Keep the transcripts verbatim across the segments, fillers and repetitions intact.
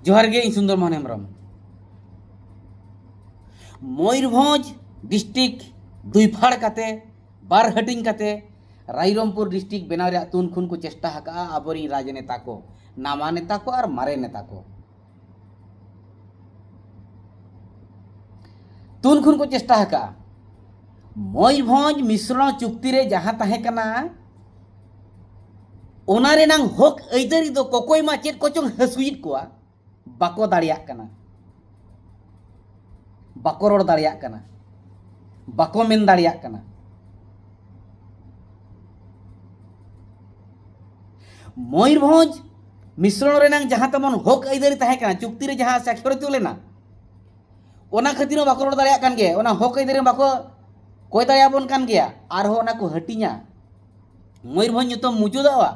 ᱡᱚᱦᱟᱨ ᱜᱮ, ᱤᱧ ᱥᱩᱱᱫᱚᱨ ᱢᱳᱦᱚᱱ ᱦᱮᱢᱵᱨᱚᱢ᱾ ᱢᱚᱭᱩᱨᱵᱷᱚᱸᱡᱽ ᱰᱤᱥᱴᱨᱤᱠᱴ ᱫᱩᱭ ᱯᱷᱟᱲ ᱠᱟᱛᱮ, ᱵᱟᱨ ᱦᱟᱹᱴᱤᱧ ᱠᱟᱛᱮ, ᱨᱟᱭᱨᱚᱝᱯᱩᱨ ᱰᱤᱥᱴᱨᱤᱠᱴ ᱵᱮᱱᱟᱣ ᱨᱮᱭᱟᱜ ᱛᱩᱱ ᱠᱷᱚᱱ ᱠᱚ ᱪᱮᱥᱴᱟ ᱟᱠᱟᱫᱼᱟ ᱟᱵᱚᱨᱮᱱ ᱨᱟᱡᱽᱱᱮᱛᱟ ᱠᱚ, ᱱᱟᱣᱟ ᱱᱮᱛᱟ ᱠᱚ ᱟᱨ ᱢᱟᱨᱮ ᱱᱮᱛᱟ ᱠᱚ᱾ ᱛᱩᱱ ᱠᱷᱚᱱ ᱠᱚ ᱪᱮᱥᱴᱟ ᱟᱠᱟᱫᱼᱟ᱾ ᱢᱚᱭᱩᱨᱵᱷᱚᱸᱡᱽ ᱢᱤᱥᱨᱚ ᱪᱩᱠᱛᱤ ᱨᱮ ᱡᱟᱦᱟᱸ ᱛᱟᱦᱮᱸ ᱠᱟᱱᱟ, ᱚᱱᱟ ᱨᱮᱱᱟᱝ ᱦᱚᱠ ᱟᱹᱭᱫᱟᱹᱨᱤ ᱫᱚ ᱠᱚᱠᱚᱭ ᱢᱟ ᱪᱮᱫ ᱠᱚᱪᱚᱝ ᱦᱟᱹᱥᱩᱭᱮᱫ ᱠᱚᱣᱟ, ᱵᱟᱠᱚ ᱫᱟᱲᱮᱭᱟᱜ ᱠᱟᱱᱟ, ᱵᱟᱠᱚ ᱨᱚᱲ ᱫᱟᱲᱮᱭᱟᱜ ᱠᱟᱱᱟ, ᱵᱟᱠᱚ ᱢᱮᱱ ᱫᱟᱲᱮᱭᱟᱜ ᱠᱟᱱᱟ᱾ ᱢᱚᱭᱩᱨᱵᱷᱚᱸᱡᱽ ᱢᱤᱥᱨᱚ ᱨᱮᱱᱟᱝ ᱡᱟᱦᱟᱸ ᱛᱟᱵᱚᱱ ᱦᱚᱠ ᱟᱹᱭᱫᱟᱹᱨᱤ ᱛᱟᱦᱮᱸ ᱠᱟᱱᱟ, ᱪᱩᱠᱛᱤ ᱨᱮ ᱡᱟᱦᱟᱸ ᱥᱟᱠᱷᱭᱚᱨᱤᱛ ᱞᱮᱱᱟ, ᱚᱱᱟ ᱠᱷᱟᱹᱛᱤᱨ ᱦᱚᱸ ᱵᱟᱠᱚ ᱨᱚᱲ ᱫᱟᱲᱮᱭᱟᱜ ᱠᱟᱱ ᱜᱮᱭᱟ᱾ ᱚᱱᱟ ᱦᱚᱠ ᱟᱹᱭᱫᱟᱹᱨᱤ ᱦᱚᱸ ᱵᱟᱠᱚ ᱠᱚᱭ ᱫᱟᱲᱮᱭᱟᱵᱚᱱ ᱠᱟᱱ ᱜᱮᱭᱟ᱾ ᱟᱨᱦᱚᱸ ᱚᱱᱟ ᱠᱚ ᱦᱟᱹᱴᱤᱧᱟ, ᱢᱚᱭᱩᱨᱵᱷᱚᱸᱡᱽ ᱧᱩᱛᱩᱢ ᱢᱩᱪᱟᱹᱫᱚᱜᱼᱟ,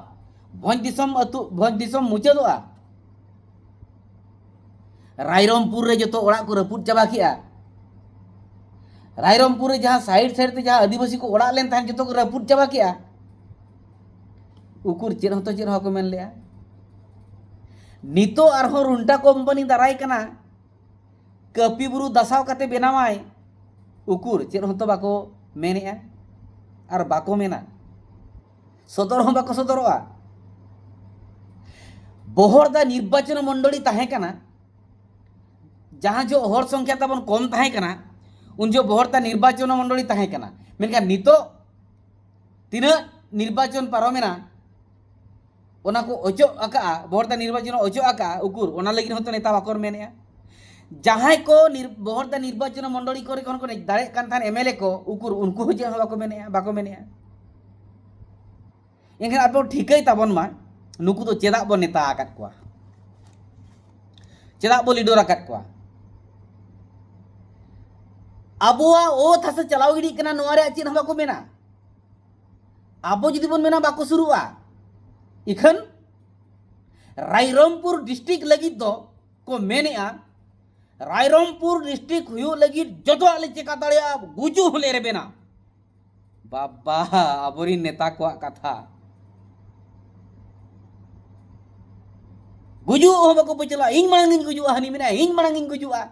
ᱵᱷᱚᱸᱡᱽ ᱫᱤᱥᱚᱢ ᱟᱹᱛᱩ, ᱵᱷᱚᱸᱡᱽ ᱫᱤᱥᱚᱢ ᱢᱩᱪᱟᱹᱫᱚᱜᱼᱟ᱾ ᱨᱟᱭᱨᱚᱝᱯᱩᱨ ᱨᱮ ᱡᱚᱛᱚ ᱚᱲᱟᱜ ᱠᱚ ᱨᱟᱹᱯᱩᱫ ᱪᱟᱵᱟ ᱠᱮᱜᱼᱟ᱾ ᱨᱟᱭᱨᱚᱝᱯᱩᱨ ᱨᱮ ᱡᱟᱦᱟᱸ ᱥᱟᱭᱤᱰ ᱥᱟᱭᱤᱰ ᱛᱮ ᱡᱟᱦᱟᱸ ᱟᱹᱫᱤᱵᱟᱹᱥᱤ ᱠᱚ ᱚᱲᱟᱜ ᱞᱮᱱ ᱛᱟᱦᱮᱸᱫ, ᱡᱚᱛᱚ ᱠᱚ ᱨᱟᱹᱯᱩᱫ ᱪᱟᱵᱟ ᱠᱮᱜᱼᱟ᱾ ᱩᱠᱩᱨ ᱪᱮᱫ ᱦᱚᱸᱛᱚ ᱪᱮᱫ ᱦᱚᱸ ᱵᱟᱠᱚ ᱢᱮᱱ ᱞᱮᱜᱼᱟ᱾ ᱱᱤᱛᱚᱜ ᱟᱨᱦᱚᱸ ᱨᱩᱱᱴᱟ ᱠᱳᱢᱯᱟᱱᱤ ᱫᱟᱨᱟᱭ ᱠᱟᱱᱟ, ᱠᱟᱹᱯᱤ ᱵᱩᱨᱩ ᱫᱟᱥᱟᱣ ᱠᱟᱛᱮ ᱵᱮᱱᱟᱣᱟᱭ᱾ ᱩᱠᱩᱨ ᱪᱮᱫ ᱦᱚᱸᱛᱚ ᱵᱟᱠᱚ ᱢᱮᱱᱮᱜᱼᱟ ᱟᱨ ᱵᱟᱠᱚ ᱢᱮᱱᱟ, ᱥᱚᱫᱚᱨ ᱦᱚᱸ ᱵᱟᱠᱚ ᱥᱚᱫᱚᱨᱚᱜᱼᱟ᱾ ᱵᱚᱦᱚᱲᱫᱟ ᱱᱤᱨᱵᱟᱪᱚᱱ ᱢᱚᱱᱰᱚᱞᱤ ᱛᱟᱦᱮᱸ ᱠᱟᱱᱟ, ᱡᱟᱦᱟᱸ ᱡᱚᱦᱚᱜ ᱦᱚᱲ ᱥᱚᱝᱠᱷᱭᱟ ᱛᱟᱵᱚᱱ ᱠᱚᱢ ᱛᱟᱦᱮᱸ ᱠᱟᱱᱟ, ᱩᱱ ᱡᱚᱦᱚᱜ ᱵᱚᱦᱚᱲᱫᱟ ᱱᱤᱨᱵᱟᱪᱚᱱ ᱢᱚᱱᱰᱚᱞᱤ ᱛᱟᱦᱮᱸ ᱠᱟᱱᱟ᱾ ᱢᱮᱱᱠᱷᱟᱱ ᱱᱤᱛᱚᱜ ᱛᱤᱱᱟᱹᱜ ᱱᱤᱨᱵᱟᱪᱚᱱ ᱯᱟᱨᱚᱢᱮᱱᱟ, ᱚᱱᱟ ᱠᱚ ᱚᱪᱚᱜ ᱟᱠᱟᱜᱼᱟ, ᱵᱚᱦᱚᱲᱫᱟ ᱱᱤᱨᱵᱟᱪᱚᱱ ᱚᱪᱚᱜ ᱟᱠᱟᱜᱼᱟ, ᱩᱠᱩᱨ ᱚᱱᱟ ᱞᱟᱹᱜᱤᱫ ᱦᱚᱸᱛᱚ ᱱᱮᱛᱟ ᱵᱟᱠᱚ ᱢᱮᱱᱮᱜᱼᱟ᱾ ᱡᱟᱦᱟᱸᱭ ᱠᱚ ᱱᱤᱨ-, ᱵᱚᱦᱚᱲᱫᱟ ᱱᱤᱨᱵᱟᱪᱚᱱ ᱢᱚᱱᱰᱚᱞᱤ ᱠᱚᱨᱮ ᱠᱷᱚᱱ ᱠᱚ ᱫᱟᱲᱮᱭᱟᱜ ᱠᱟᱱ ᱛᱟᱦᱮᱸᱫ ᱮᱢ ᱮᱞ ᱮ ᱠᱚ, ᱩᱠᱩᱨ ᱩᱱᱠᱩ ᱦᱚᱸ ᱪᱮᱫ ᱦᱚᱸ ᱵᱟᱠᱚ ᱢᱮᱱᱮᱜᱼᱟ, ᱵᱟᱠᱚ ᱢᱮᱱᱮᱜᱼᱟ᱾ ᱮᱱᱠᱷᱟᱱ ᱟᱵᱚ ᱴᱷᱤᱠᱟᱹᱭ ᱛᱟᱵᱚᱱ ᱢᱟ, ᱱᱩᱠᱩ ᱫᱚ ᱪᱮᱫᱟᱜ ᱵᱚᱱ ᱱᱮᱛᱟ ᱟᱠᱟᱫ ᱠᱚᱣᱟ, ᱪᱮᱫᱟᱜ ᱵᱚ ᱞᱤᱰᱚᱨ ᱟᱠᱟᱫ ᱠᱚᱣᱟ? ᱟᱵᱚᱣᱟᱜ ᱚᱛ ᱦᱟᱥᱟ ᱪᱟᱞᱟᱣ ᱜᱤᱰᱤᱜ ᱠᱟᱱᱟ, ᱱᱚᱣᱟ ᱨᱮᱭᱟᱜ ᱪᱮᱫ ᱦᱚᱸ ᱵᱟᱠᱚ ᱢᱮᱱᱟ᱾ ᱟᱵᱚ ᱡᱩᱫᱤ ᱵᱚᱱ ᱢᱮᱱᱟ, ᱵᱟᱠᱚ ᱥᱩᱨᱩᱜᱼᱟ᱾ ᱤᱠᱷᱟᱹᱱ ᱨᱟᱭᱨᱚᱝᱯᱩᱨ ᱰᱤᱥᱴᱨᱤᱠᱴ ᱞᱟᱹᱜᱤᱫ ᱫᱚ ᱠᱚ ᱢᱮᱱᱮᱜᱼᱟ, ᱨᱟᱭᱨᱚᱝᱯᱩᱨ ᱰᱤᱥᱴᱨᱤᱠᱴ ᱦᱩᱭᱩᱜ ᱞᱟᱹᱜᱤᱫ ᱡᱚᱛᱚᱣᱟᱜ ᱞᱮ ᱪᱮᱠᱟ ᱫᱟᱲᱮᱭᱟᱜᱼᱟ, ᱜᱩᱡᱩᱜ ᱦᱚᱸᱞᱮ ᱨᱮᱵᱮᱱᱟ᱾ ᱵᱟᱵᱟ, ᱟᱵᱚᱨᱤᱱ ᱱᱮᱛᱟ ᱠᱚᱣᱟᱜ ᱠᱟᱛᱷᱟ᱾ ᱜᱩᱡᱩᱜ ᱦᱚᱸ ᱵᱟᱠᱚ ᱯᱟᱹᱪᱷᱞᱟᱹᱜᱼᱟ, "ᱤᱧ ᱢᱟᱲᱟᱝ ᱤᱧ ᱜᱩᱡᱩᱜᱼᱟ", ᱦᱟᱹᱱᱤ ᱢᱮᱱᱟᱭ, "ᱤᱧ ᱢᱟᱲᱟᱝ ᱤᱧ ᱜᱩᱡᱩᱜᱼᱟ"᱾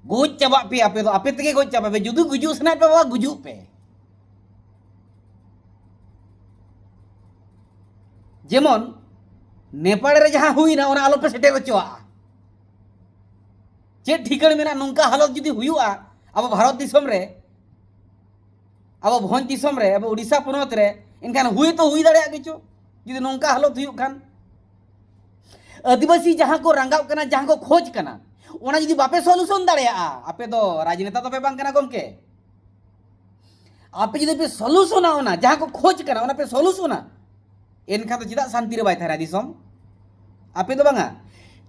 ᱜᱩᱡ ᱪᱟᱵᱟᱜ ᱯᱮ ᱟᱯᱮ ᱫᱚ, ᱟᱯᱮ ᱛᱮᱜᱮ ᱜᱩᱡ ᱪᱟᱵᱟᱜ ᱯᱮ᱾ ᱡᱩᱫᱤ ᱜᱩᱡᱩᱜ ᱥᱟᱱᱟᱭᱮᱫ ᱯᱮ ᱵᱟᱵᱟ, ᱜᱩᱡᱩᱜ ᱯᱮ᱾ ᱡᱮᱢᱚᱱ ᱱᱮᱯᱟᱲ ᱨᱮ ᱡᱟᱦᱟᱸ ᱦᱩᱭᱱᱟ, ᱚᱱᱟ ᱟᱞᱚᱯᱮ ᱥᱮᱴᱮᱨ ᱦᱚᱪᱚᱣᱟᱜᱼᱟ᱾ ᱪᱮᱫ ᱴᱷᱤᱠᱟᱹᱬ ᱢᱮᱱᱟᱜᱼᱟ, ᱱᱚᱝᱠᱟ ᱦᱟᱞᱚᱛ ᱡᱩᱫᱤ ᱦᱩᱭᱩᱜᱼᱟ ᱟᱵᱚ ᱵᱷᱟᱨᱚᱛ ᱫᱤᱥᱚᱢ ᱨᱮ, ᱟᱵᱚ ᱵᱷᱚᱸᱡᱽ ᱫᱤᱥᱚᱢ ᱨᱮ, ᱟᱵᱚ ᱩᱰᱤᱥᱟ ᱯᱚᱱᱚᱛ ᱨᱮ, ᱮᱱᱠᱷᱟᱱ ᱦᱩᱭ ᱛᱚ ᱦᱩᱭ ᱫᱟᱲᱮᱭᱟᱜ ᱜᱮᱪᱚ, ᱡᱩᱫᱤ ᱱᱚᱝᱠᱟ ᱦᱟᱞᱚᱛ ᱦᱩᱭᱩᱜ ᱠᱷᱟᱱ᱾ ᱟᱹᱫᱤᱵᱟᱹᱥᱤ ᱡᱟᱦᱟᱸ ᱠᱚ ᱨᱟᱸᱜᱟᱣ ᱠᱟᱱᱟ, ᱡᱟᱦᱟᱸ ᱠᱚ ᱠᱷᱚᱡᱽ ᱠᱟᱱᱟ, ᱚᱱᱟ ᱡᱩᱫᱤ ᱵᱟᱯᱮ ᱥᱚᱞᱩᱥᱚᱱ ᱫᱟᱲᱮᱭᱟᱜᱼᱟ, ᱟᱯᱮ ᱫᱚ ᱨᱟᱡᱽᱱᱮᱛᱟ ᱫᱚᱯᱮ ᱵᱟᱝ ᱠᱟᱱᱟ ᱜᱚᱢᱠᱮ᱾ ᱟᱯᱮ ᱡᱩᱫᱤ ᱯᱮ ᱥᱚᱞᱩᱥᱚᱱᱟ, ᱚᱱᱟ ᱡᱟᱦᱟᱸ ᱠᱚ ᱠᱷᱚᱡᱽ ᱠᱟᱱᱟ, ᱚᱱᱟ ᱯᱮ ᱥᱚᱞᱩᱥᱚᱱᱟ, ᱮᱱᱠᱷᱟᱱ ᱫᱚ ᱪᱮᱫᱟᱜ ᱥᱟᱱᱛᱤ ᱨᱮ ᱵᱟᱭ ᱛᱟᱦᱮᱱᱟ ᱫᱤᱥᱚᱢ? ᱟᱯᱮ ᱫᱚ ᱵᱟᱝᱟ,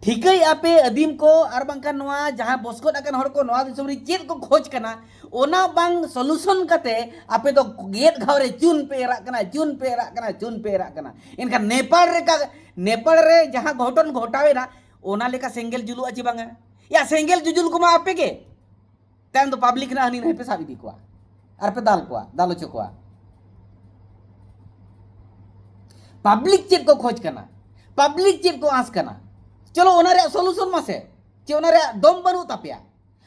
ᱴᱷᱤᱠᱟᱹᱭ ᱟᱯᱮ ᱟᱹᱫᱤᱢ ᱠᱚ ᱟᱨ ᱵᱟᱝᱠᱷᱟᱱ ᱱᱚᱣᱟ ᱡᱟᱦᱟᱸ ᱵᱚᱥᱠᱚᱫ ᱟᱠᱟᱱ ᱦᱚᱲ ᱠᱚ ᱱᱚᱣᱟ ᱫᱤᱥᱚᱢ ᱨᱮ ᱪᱮᱫ ᱠᱚ ᱠᱷᱚᱡᱽ ᱠᱟᱱᱟ, ᱚᱱᱟ ᱵᱟᱝ ᱥᱚᱞᱩᱥᱚᱱ ᱠᱟᱛᱮ ᱟᱯᱮ ᱫᱚ ᱜᱮᱫ ᱜᱷᱟᱣ ᱨᱮ ᱪᱩᱱ ᱯᱮ ᱮᱨᱟᱜ ᱠᱟᱱᱟ, ᱪᱩᱱ ᱯᱮ ᱮᱨᱟᱜ ᱠᱟᱱᱟ, ᱪᱩᱱ ᱯᱮ ᱮᱨᱟᱜ ᱠᱟᱱᱟ᱾ ᱮᱱᱠᱷᱟᱱ ᱱᱮᱯᱟᱲ ᱨᱮ ᱠᱟ-, ᱱᱮᱯᱟᱲ ᱨᱮ ᱡᱟᱦᱟᱸ ᱜᱷᱚᱴᱚᱱ ᱜᱷᱚᱴᱟᱣ ᱮᱱᱟ, ᱚᱱᱟ ᱞᱮᱠᱟ ᱥᱮᱸᱜᱮᱞ ᱡᱩᱞᱩᱜᱼᱟ ᱪᱮ ᱵᱟᱝᱟ? ᱭᱟ, ᱥᱮᱸᱜᱮᱞ ᱡᱩᱡᱩᱞ ᱠᱚᱢᱟ ᱟᱯᱮ ᱜᱮ᱾ ᱛᱟᱭᱚᱢ ᱫᱚ ᱯᱟᱵᱽᱞᱤᱠ ᱱᱟᱜ ᱦᱟᱹᱱᱤ ᱱᱟᱹᱭ ᱯᱮ ᱥᱟᱵ ᱤᱫᱤ ᱠᱚᱣᱟ ᱟᱨ ᱯᱮ ᱫᱟᱞ ᱠᱚᱣᱟ, ᱫᱟᱞ ᱦᱚᱪᱚ ᱠᱚᱣᱟ᱾ ᱯᱟᱵᱽᱞᱤᱠ ᱪᱮᱫ ᱠᱚ ᱠᱷᱚᱡᱽ ᱠᱟᱱᱟ? ᱯᱟᱵᱽᱞᱤᱠ ᱪᱮᱫ ᱠᱚ ᱟᱸᱥ ᱠᱟᱱᱟ? ᱪᱚᱞᱚ, ᱚᱱᱟ ᱨᱮᱭᱟᱜ ᱥᱚᱞᱩᱥᱚᱱ ᱢᱟᱥᱮ᱾ ᱪᱮ ᱚᱱᱟ ᱨᱮᱭᱟᱜ ᱫᱚᱢ ᱵᱟᱹᱱᱩᱜ ᱛᱟᱯᱮᱭᱟ?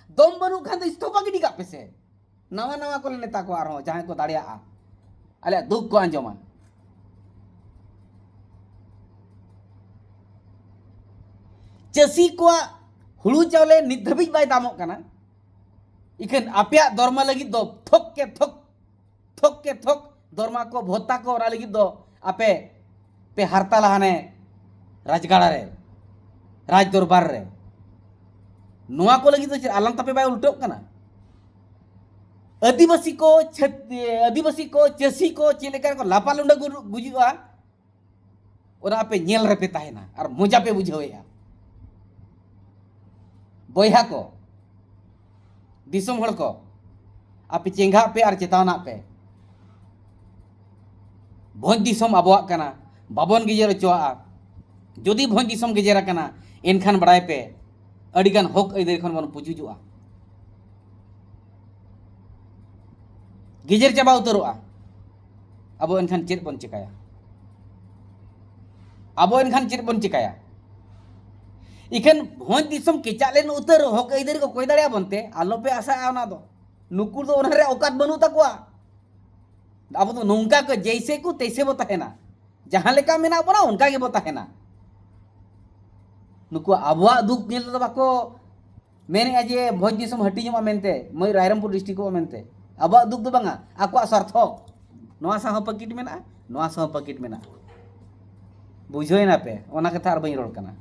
ᱫᱚᱢ ᱵᱟᱹᱱᱩᱜ ᱠᱷᱟᱱ ᱫᱚ ᱤᱥᱛᱚᱯᱷᱟ ᱜᱤᱰᱤ ᱠᱟᱜ ᱯᱮᱥᱮ᱾ ᱱᱟᱣᱟ ᱱᱟᱣᱟ ᱠᱚᱞᱮ ᱱᱮᱛᱟ ᱠᱚᱣᱟ ᱟᱨᱦᱚᱸ, ᱡᱟᱦᱟᱸᱭ ᱠᱚ ᱫᱟᱲᱮᱭᱟᱜᱼᱟ, ᱟᱞᱮᱭᱟᱜ ᱫᱩᱠ ᱠᱚ ᱟᱸᱡᱚᱢᱟ᱾ ᱪᱟᱹᱥᱤ ᱠᱚᱣᱟᱜ ᱦᱩᱲᱩ ᱪᱟᱣᱞᱮ ᱱᱤᱛ ᱫᱷᱟᱹᱵᱤᱡ ᱵᱟᱭ ᱫᱟᱢᱚᱜ ᱠᱟᱱᱟ᱾ ᱤᱠᱷᱟᱹᱱ ᱟᱯᱮᱭᱟᱜ ᱫᱚᱨᱢᱟ ᱞᱟᱹᱜᱤᱫ ᱫᱚ ᱛᱷᱚᱠ ᱠᱮ ᱛᱷᱚᱠ, ᱛᱷᱚᱠ ᱠᱮ ᱛᱷᱚᱠ ᱫᱚᱨᱢᱟ ᱠᱚ, ᱵᱷᱚᱛᱟ ᱠᱚ, ᱚᱱᱟ ᱞᱟᱹᱜᱤᱫ ᱫᱚ ᱟᱯᱮ ᱯᱮ ᱦᱟᱨᱛᱟᱞᱟ ᱦᱟᱱᱮ ᱨᱟᱡᱽᱜᱟᱲ ᱨᱮ, ᱨᱟᱡᱽ ᱫᱚᱨᱵᱟᱨ ᱨᱮ᱾ ᱱᱚᱣᱟ ᱠᱚ ᱞᱟᱹᱜᱤᱫ ᱫᱚ ᱪᱮᱫ ᱟᱞᱟᱝ ᱛᱟᱯᱮ ᱵᱟᱭ ᱩᱞᱴᱟᱹᱜ ᱠᱟᱱᱟ? ᱟᱹᱫᱤᱵᱟᱹᱥᱤ ᱠᱚ, ᱪᱷᱟᱹᱛ-, ᱟᱹᱫᱤᱵᱟᱹᱥᱤ ᱠᱚ, ᱪᱟᱹᱥᱤ ᱠᱚ ᱪᱮᱫ ᱞᱮᱠᱟ ᱨᱮᱠᱚ ᱞᱟᱯᱟ ᱞᱩᱸᱰᱟᱹ ᱜᱩ-, ᱜᱩᱡᱩᱜᱼᱟ, ᱚᱱᱟ ᱟᱯᱮ ᱧᱮᱞ ᱨᱮᱯᱮ ᱛᱟᱦᱮᱱᱟ ᱟᱨ ᱢᱚᱡᱟ ᱯᱮ ᱵᱩᱡᱷᱟᱹᱣᱮᱫᱼᱟ᱾ ᱵᱚᱭᱦᱟ ᱠᱚ, ᱫᱤᱥᱚᱢ ᱦᱚᱲ ᱠᱚ, ᱟᱯᱮ ᱪᱮᱸᱜᱷᱟᱜ ᱯᱮ ᱟᱨ ᱪᱮᱛᱟᱣᱱᱟᱜ ᱯᱮ᱾ ᱵᱷᱚᱸᱡᱽ ᱫᱤᱥᱚᱢ ᱟᱵᱚᱣᱟᱜ ᱠᱟᱱᱟ, ᱵᱟᱵᱚᱱ ᱜᱮᱡᱮᱨ ᱦᱚᱪᱚᱣᱟᱜᱼᱟ᱾ ᱡᱩᱫᱤ ᱵᱷᱚᱸᱡᱽ ᱫᱤᱥᱚᱢ ᱜᱮᱡᱮᱨ ᱟᱠᱟᱱᱟ, ᱮᱱᱠᱷᱟᱱ ᱵᱟᱲᱟᱭ ᱯᱮ, ᱟᱹᱰᱤᱜᱟᱱ ᱦᱚᱠ ᱟᱹᱭᱫᱟᱹᱨᱤ ᱠᱷᱚᱱ ᱵᱚᱱ ᱯᱩᱪᱩᱡᱚᱜᱼᱟ, ᱜᱮᱡᱮᱨ ᱪᱟᱵᱟ ᱩᱛᱟᱹᱨᱚᱜᱼᱟ᱾ ᱟᱵᱚ ᱮᱱᱠᱷᱟᱱ ᱪᱮᱫ ᱵᱚᱱ ᱪᱮᱠᱟᱭᱟ? ᱟᱵᱚ ᱮᱱᱠᱷᱟᱱ ᱪᱮᱫ ᱵᱚᱱ ᱪᱤᱠᱟᱹᱭᱟ? ᱤᱠᱷᱟᱹᱱ ᱵᱷᱚᱸᱡᱽ ᱫᱤᱥᱚᱢ ᱠᱮᱪᱟᱜ ᱞᱮᱱ ᱩᱛᱟᱹᱨ ᱦᱚᱠ ᱟᱹᱭᱫᱟᱹᱨᱤ ᱠᱚ ᱠᱚᱭ ᱫᱟᱲᱮᱭᱟᱵᱚᱱ ᱛᱮ ᱟᱞᱚᱯᱮ ᱟᱥᱟᱜᱼᱟ ᱚᱱᱟ ᱫᱚ᱾ ᱱᱩᱠᱩ ᱫᱚ ᱚᱱᱟ ᱨᱮ ᱚᱠᱟᱛ ᱵᱟᱹᱱᱩᱜ ᱛᱟᱠᱚᱣᱟ᱾ ᱟᱵᱚ ᱫᱚ ᱱᱚᱝᱠᱟ ᱠᱚ ᱡᱮᱭᱥᱮ ᱠᱚ ᱛᱮᱭᱥᱮ ᱵᱚ ᱛᱟᱦᱮᱱᱟ᱾ ᱡᱟᱦᱟᱸ ᱞᱮᱠᱟ ᱢᱮᱱᱟᱜ ᱵᱚᱱᱟ ᱚᱱᱠᱟ ᱜᱮᱵᱚ ᱛᱟᱦᱮᱱᱟ᱾ ᱱᱩᱠᱩ ᱟᱵᱚᱣᱟᱜ ᱫᱩᱠ ᱧᱮᱞ ᱛᱮᱫᱚ ᱵᱟᱠᱚ ᱢᱮᱱᱮᱫᱼᱟ ᱡᱮ ᱵᱷᱚᱸᱡᱽ ᱫᱤᱥᱚᱢ ᱦᱟᱹᱴᱤᱧᱚᱜᱼᱟ ᱢᱮᱱᱛᱮ, ᱢᱟᱹᱭ ᱨᱟᱭᱨᱚᱝᱯᱩᱨ ᱰᱤᱥᱴᱨᱤᱠᱴᱚᱜᱼᱟ ᱢᱮᱱᱛᱮ᱾ ᱟᱵᱚᱣᱟᱜ ᱫᱩᱠ ᱫᱚ ᱵᱟᱝᱟ, ᱟᱠᱚᱣᱟᱜ ᱥᱟᱨᱛᱷᱚ᱾ ᱱᱚᱣᱟ ᱥᱟᱶ ᱦᱚᱸ ᱯᱟᱹᱠᱤᱴ ᱢᱮᱱᱟᱜᱼᱟ, ᱱᱚᱣᱟ ᱥᱟᱶ ᱦᱚᱸ ᱯᱟᱹᱠᱤᱴ ᱢᱮᱱᱟᱜᱼᱟ᱾ ᱵᱩᱡᱷᱟᱹᱣᱮᱱᱟ ᱯᱮ, ᱚᱱᱟ ᱠᱟᱛᱷᱟ ᱟᱨ ᱵᱟᱹᱧ ᱨᱚᱲ ᱠᱟᱱᱟ᱾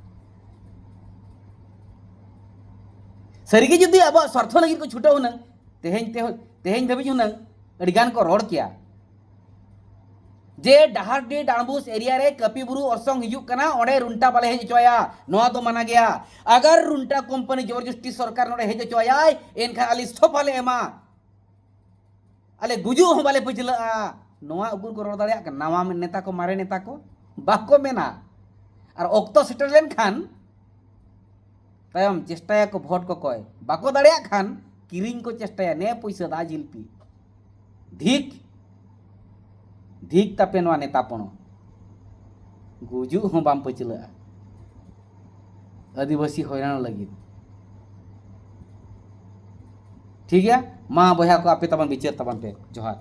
ᱥᱟᱹᱨᱤᱜᱮ ᱡᱩᱫᱤ ᱟᱵᱚᱣᱟᱜ ᱥᱟᱨᱛᱷᱚ ᱞᱟᱹᱜᱤᱫ ᱠᱚ ᱪᱷᱩᱴᱟᱹᱣ ᱦᱩᱱᱟᱹᱝ, ᱛᱮᱦᱮᱧ ᱛᱮ, ᱛᱮᱦᱮᱧ ᱫᱷᱟᱹᱵᱤᱡ ᱦᱩᱱᱟᱹᱝ ᱟᱹᱰᱤᱜᱟᱱ ᱠᱚ ᱨᱚᱲ ᱠᱮᱭᱟ᱾ ᱡᱮ ᱰᱟᱦᱟᱨᱰᱤ ᱰᱟᱸᱰᱵᱩᱥ ᱮᱨᱤᱭᱟ ᱨᱮ ᱠᱟᱹᱯᱤ ᱵᱩᱨᱩ ᱚᱨᱥᱚᱝ ᱦᱤᱡᱩᱜ ᱠᱟᱱᱟ, ᱚᱸᱰᱮ ᱨᱩᱱᱴᱟ ᱵᱟᱞᱮ ᱦᱮᱡ ᱦᱚᱪᱚᱭᱟ, ᱱᱚᱣᱟ ᱫᱚ ᱢᱟᱱᱟ ᱜᱮᱭᱟ᱾ ᱟᱜᱟᱨ ᱨᱩᱱᱴᱟ ᱠᱳᱢᱯᱟᱱᱤ ᱡᱳᱨ ᱡᱩᱥᱴᱤ ᱥᱚᱨᱠᱟᱨ ᱱᱚᱰᱮ ᱦᱮᱡ ᱦᱚᱪᱚᱭᱟᱭ, ᱮᱱᱠᱷᱟᱱ ᱟᱞᱮ ᱤᱥᱛᱷᱚᱯᱷᱟ ᱞᱮ ᱮᱢᱟ, ᱟᱞᱮ ᱜᱩᱡᱩᱜ ᱦᱚᱸ ᱵᱟᱞᱮ ᱯᱟᱹᱪᱷᱞᱟᱹᱜᱼᱟ᱾ ᱱᱚᱣᱟ ᱩᱠᱩᱨ ᱠᱚ ᱨᱚᱲ ᱫᱟᱲᱮᱭᱟᱜ ᱠᱟᱱᱟ? ᱱᱟᱣᱟ ᱱᱮᱛᱟ ᱠᱚ, ᱢᱟᱨᱮ ᱱᱮᱛᱟ ᱠᱚ ᱵᱟᱠᱚ ᱢᱮᱱᱟ᱾ ᱟᱨ ᱚᱠᱛᱚ ᱥᱮᱴᱮᱨ ᱞᱮᱱᱠᱷᱟᱱ ᱛᱟᱭᱚᱢ ᱪᱮᱥᱴᱟᱭᱟᱠᱚ ᱵᱷᱳᱴ ᱠᱚ ᱠᱚᱭ, ᱵᱟᱠᱚ ᱫᱟᱲᱮᱭᱟᱜ ᱠᱷᱟᱱ ᱠᱤᱨᱤᱧ ᱠᱚ ᱪᱮᱥᱴᱟᱭᱟ, ᱱᱮ ᱯᱩᱭᱥᱟᱹ ᱫᱟ ᱡᱤᱞᱯᱤ᱾ ᱫᱷᱤᱠ, ᱫᱷᱤᱠ ᱛᱟᱯᱮ ᱱᱚᱣᱟ ᱱᱮᱛᱟ ᱯᱚᱬᱚ, ᱜᱩᱡᱩᱜ ᱦᱚᱸ ᱵᱟᱢ ᱯᱟᱹᱪᱷᱞᱟᱹᱜᱼᱟ ᱟᱹᱫᱤᱵᱟᱹᱥᱤ ᱦᱚᱭᱨᱟᱱ ᱞᱟᱹᱜᱤᱫ᱾ ᱴᱷᱤᱠ ᱜᱮᱭᱟ, ᱢᱟ ᱵᱚᱭᱦᱟ ᱠᱚ, ᱟᱯᱮ ᱛᱟᱵᱚᱱ ᱵᱤᱪᱟᱹᱨ ᱛᱟᱵᱚᱱ ᱯᱮ᱾ ᱡᱚᱦᱟᱨ᱾